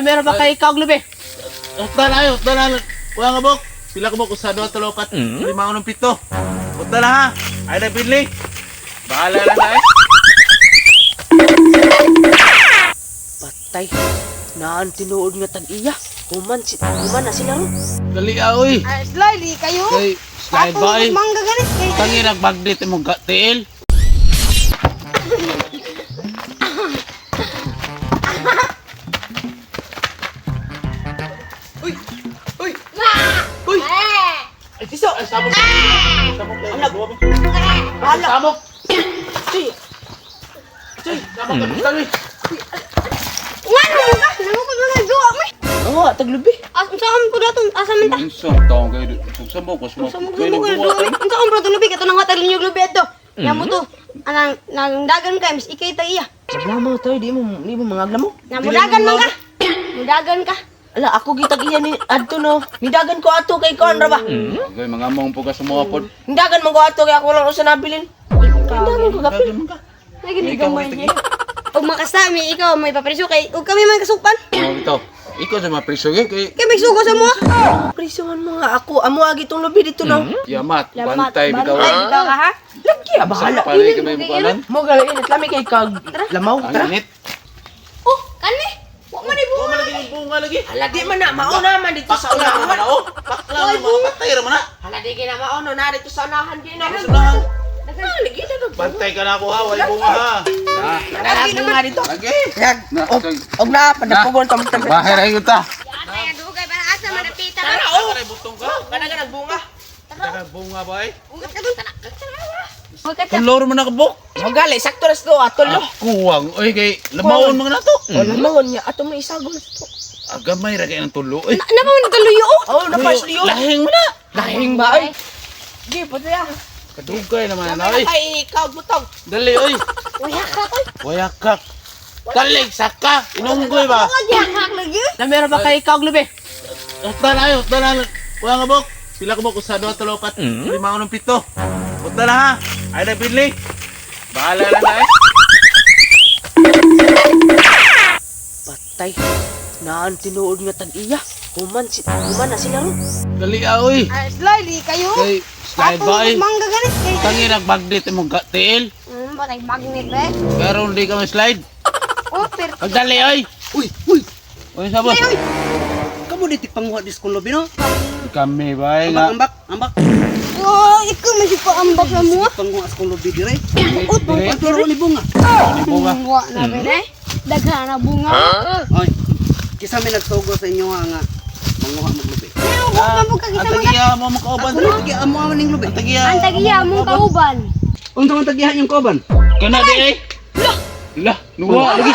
Lamero ba kay ikaw lubi? Utda na ayo, utda na. Kuya nga bok. Pila ka bok usa duha tulo upat lima unom pito. Utda na ha. Ay na binli. Bahala na na eh. Patay. Naan tinuod nga tag-iya. Human si human na sila ron. Dali ah oy. Ay, slyly kayo. Kay slide ba eh. Mangga ganit kay. Tangi nagbagdit imong tiil. Uy! Uy! Uy! Ay, tiso! Ay samok. Samok. Anak. Bahala! Samok. Tuy! Tuy, samok ka tangi. Ngano mo ka? Nangukod mga duwa mo. Oo, taglubi. As unsa man po daton? Asa man ta? Unsa taong kayo unsa mo kus mo. Unsa mo mo duwa mi? Unsa man po lubi kato nang hatag ninyo lubi adto. Namo to. Anang nangdagan kay mis ikay ta iya. Maglamaw tayo, di mo mangagla mo. Namudagan man ka. Mudagan ka. Ala, ako gitag iya ni adto no. Nidagan ko ato kay kon ra ba? Agay mga mong pugas sa mga pod. Nidagan man ko ato kay ako lang usa nabilin. Nidagan ko gapil. Lagi ni gamay niya. Og makasami ikaw may papresyo kay ug kami man kasupan. Mga bitaw. Ikaw sa mga priso eh, kay Kay may sugo sa mo. Prisuhan mo nga ako. Amo agi tong lubi dito no. Yamat, bantay bitaw. Bantay bitaw ka ha. Lagi ah, bahala. Sa palay kay may bukanan. Mo gali init lami kay kag lamaw Ang tara. init. Oh, kani. Wa man ni bunga. Lagi yung bunga lagi. Hala di man na mauna man dito sa Pakla unahan. man oh. Pakla man mga patay ra man na. Hala di kina mauna na dito sa unahan di na. Unahan. Ah, lagi na kag. Bantay ka na ako ha, walay bunga ha. Nana bunga dito. Lagi. Na, Og og na padapugon ta mo Bahay ra gyud ta. Ay, dugay para asa man napita ka. Tara oh. Aray butong ka. Kana ka nagbunga. Daghang bunga ba eh. Ugat ka dun. Ugat ka. Tulor man nakabok. Mo gali sakto ras do atol lo. Kuwang oy kay lamawon mga nato. O lamawon niya ato mo isagol to. Agamay ra kay ng tulo oy. Na pa man nagkaluyo oh. Oh, napasliyo. Lahing mo na. Lahing ba ay? Di pati ah. Kadugay naman na oy. Ay, ikaw butong. Dali oy. Waya ka koy. Wayakak. Kalig saka inunggoy ba. Wala yakak lagi. Lamero ba kay ikaw lubi? Utda na ayo, utda na. Kuya nga bok. Pila ka bok usa duha tulo upat lima unom pito. Utda na ha. Ay na binli. Bahala na na eh. Patay. Naan tinuod nga tag-iya. Human si human na sila ron. Dali ah oy. Ay, slyly kayo. Kay slide ba eh. Mangga ganit kay. Tangi nagbagdit imong tiil. Patay magnet ba? Pero hindi ka ma-slide. Oh, pero Pagdali oy. Uy, uy, Uy sabot. Ay, uy. kamo dito panguha dis kong lobi no? Kami ba eh Ambak, nga. ambak, ambak. Oh, ikaw man si paambak na mo. Panguha sa kong lobi dire. Uto. Ang turo ni bunga. Bunga. Wa na ba eh? Daghan na bunga. Oy, kisa may nagsugo sa inyo nga nga manguha mag lobi. Pero buka mo ka Ang kita mga. tagiya mo makauban. Ako na tagi amo amo ning lobi. Ang tagiya. Ang tagiya mong kauban. Unsa man tagihan yung kauban? Kana di eh. Lah. Lah, nuwa lagi.